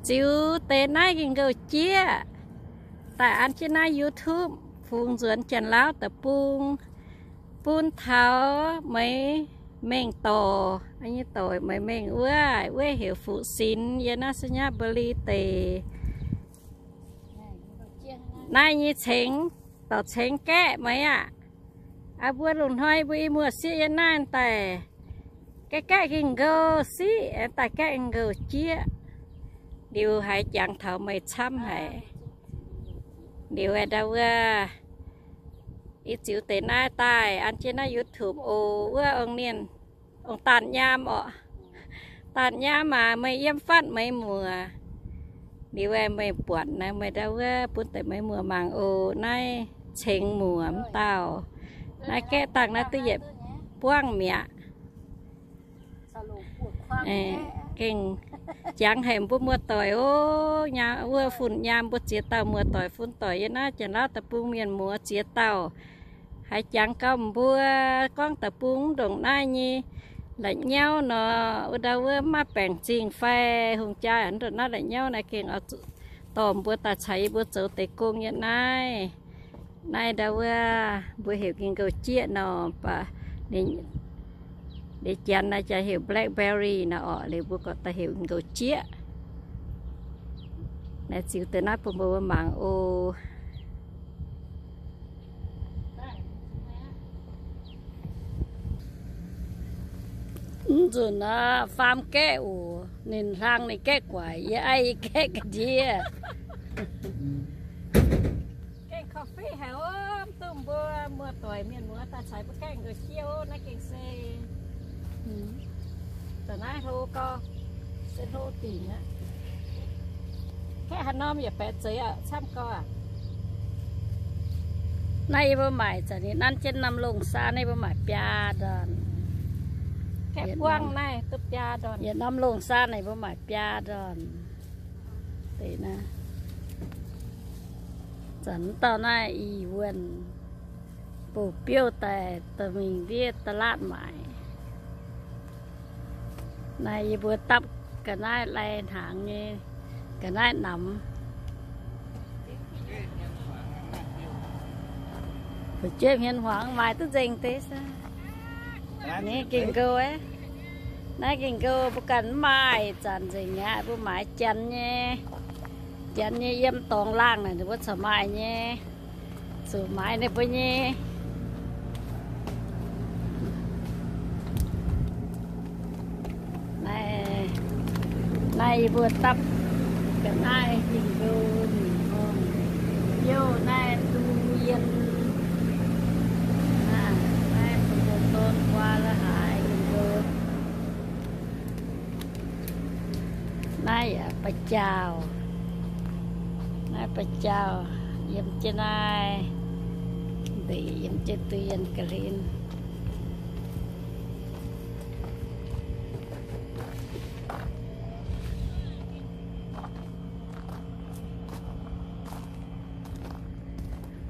Ziux deix naaiv gengh nqouh jieqv, daaih an jienv naaiv YouTube fungx nzuonx Janx-Lauv deic-bung bun taux meih mengh dorc, nyei dorc meih mengh wuov, wuov heuc Fuqv Sinx, yiem naaiv Sainyabuli deic. Naaiv nyei cengx, dorc cengx gaeqv meih aqv. Aa, mbuo lungh hnoi mbuo i muoz-sieqv yiem naaiv daaih, gaeqv gaeqv gengh nqouh siqv, daaih gaeqv nqouh jieqv. Liuz haiz jangx taux meih camv haic. Liuz ndau wuov, yie ziux deix naaiv daaih an jienv naaiv YouTube oc. Wuov ong nienh, ong daanh nyaam orqc. Daanh nyaam aac, meih yiem fatv meih muoc. Liuz meih buatc naaiv, meih ndau wuov bun deix meih muoc mangc oc. Naaiv cengx muoc mv dauh. Naaiv gaeqv dangh naaiv duqv yietc buangv mi'aqv. Gengh jangx haic mbuo muoz-doic oc. Wuov fun nyaam mbuo ziex dauh muoz-doic fun doic yiem naaiv Janx-Lauv deic-bung mienh muoz ziex dauh. Haiz jangx gauh mbuo gorngv deic-bung mv ndongc naaiv nyei la'nyauv nor, wuov ndau wuov mv maaih baengc zingh fai hungh jaa, ndongc naaiv la'nyauv naaiv gengh oix dorh mbuo daaih caux yie mbuo zoux deix gong yiem naaiv. Naaiv ndau wuov mbuo heuc gengh nqouh jieqv nor, baac ninh Janx naaiv jaax heuc blackberry nor orqc, liuz mbuo gorqv daaih heuc nqouh jieqv. Naaiv ziux deix naaiv bun mbuo mangc oc. Mv nzunc nor, faam gaeqv oc, ninh hlang ninh gaeqv guaic, yie aiv yie gaeqv ga'ndiev. Gaengh coffee haic ov, mv duqv mbuo muoz-doic mienh muoz daaih caux mbuo gaengh nqouh jieqv ov. Naaiv gengh se, da'naaiv hlo gau, se hlo dingc aqv. Kaeqv haaix norm yaac baeqc zeiz aqv, camv gau aqv. Naaiv yie mbuo maaic zanc ninh nanv jienv norm longh saan, naaiv yie mbuo maaic biaa ndorn. Kaeqv buangv naaiv duqv biaa ndorn. Yietc norm longh saan naaic yie mbuo maaic biaa ndorn. Deix naaiv, zanc mv dauh naaiv ih wuonh bouh biouv daaih dorh mingh ndiev da'laatv maaic. Naaiv yie mbuo dapv ga'naaiv lai hnaangx nyei ga'naaiv namx. Fu'jueiv hmien hmuangx maaih duqv nzengc deix. Naaiv gengh nqouh, naaiv gengh nqouh mbuo ganh mv maaih zanc nzengc aqv. Mbuo maaiz janx nyei, janx nyei yiem dorngx laangh naaic ninh mbuo corc maaih nyei. Zuqc maaiz ninh mbuo nyei. Naaiv, naaiv yie mbuo dapv ga'naaiv gengh nqouh mingh gorngv, youh naaiv du yien. Naaiv mbuo don guaa la'haaix gengh nqouh. Naaiv yaac ba'jaauh. Naaiv ba'jaauh yiem jienv naaiv ndeic, yiem jienv du yien ga'hlen.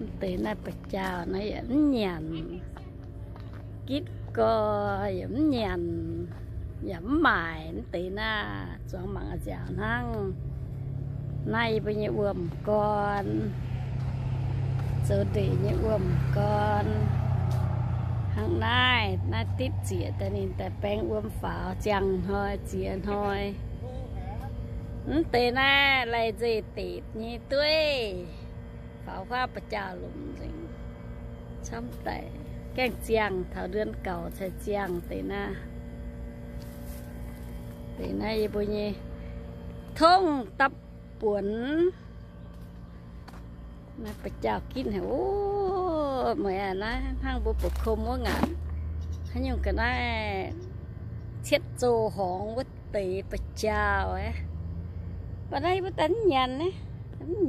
Mv deix naaiv ba'jaauh naaiv yaac mv nyanc. Gitv gorx yaac mv nyanc, yaac mv maaic. Mv deix naaiv zuangx mangc nziaauc hnangv. Naaiv yie mbuo nyei wuom-gorn, zoux ndeic nyei wuom-gorn. Hnangv naaiv, naaiv ditv zieqc daaih ninh daaih baeng wuom faaux ziangh hnoi ziex hnoi. Mv deix naaiv lai-nzeic deic nyei dueiv. Faaux huaav ba'jaauh lomc nzengc. Camv daic, gaengh ziangh, taux เดือนเก้า cai ziangh deix naaiv. Deix naaiv yie mbuo nyei tongv dapv buonc. Naaiv ba'jaauh gitv haic oc. Meih aac, naaiv hnangv mbuo bouc kom wuov ngaanc. Haaix nyungc ga'naaiv cietv zoh horngz wuov deix ba'jaauh aqv. Ba'naaiv yie mbuo daaih mv nyanc naaiv, mv nyanc.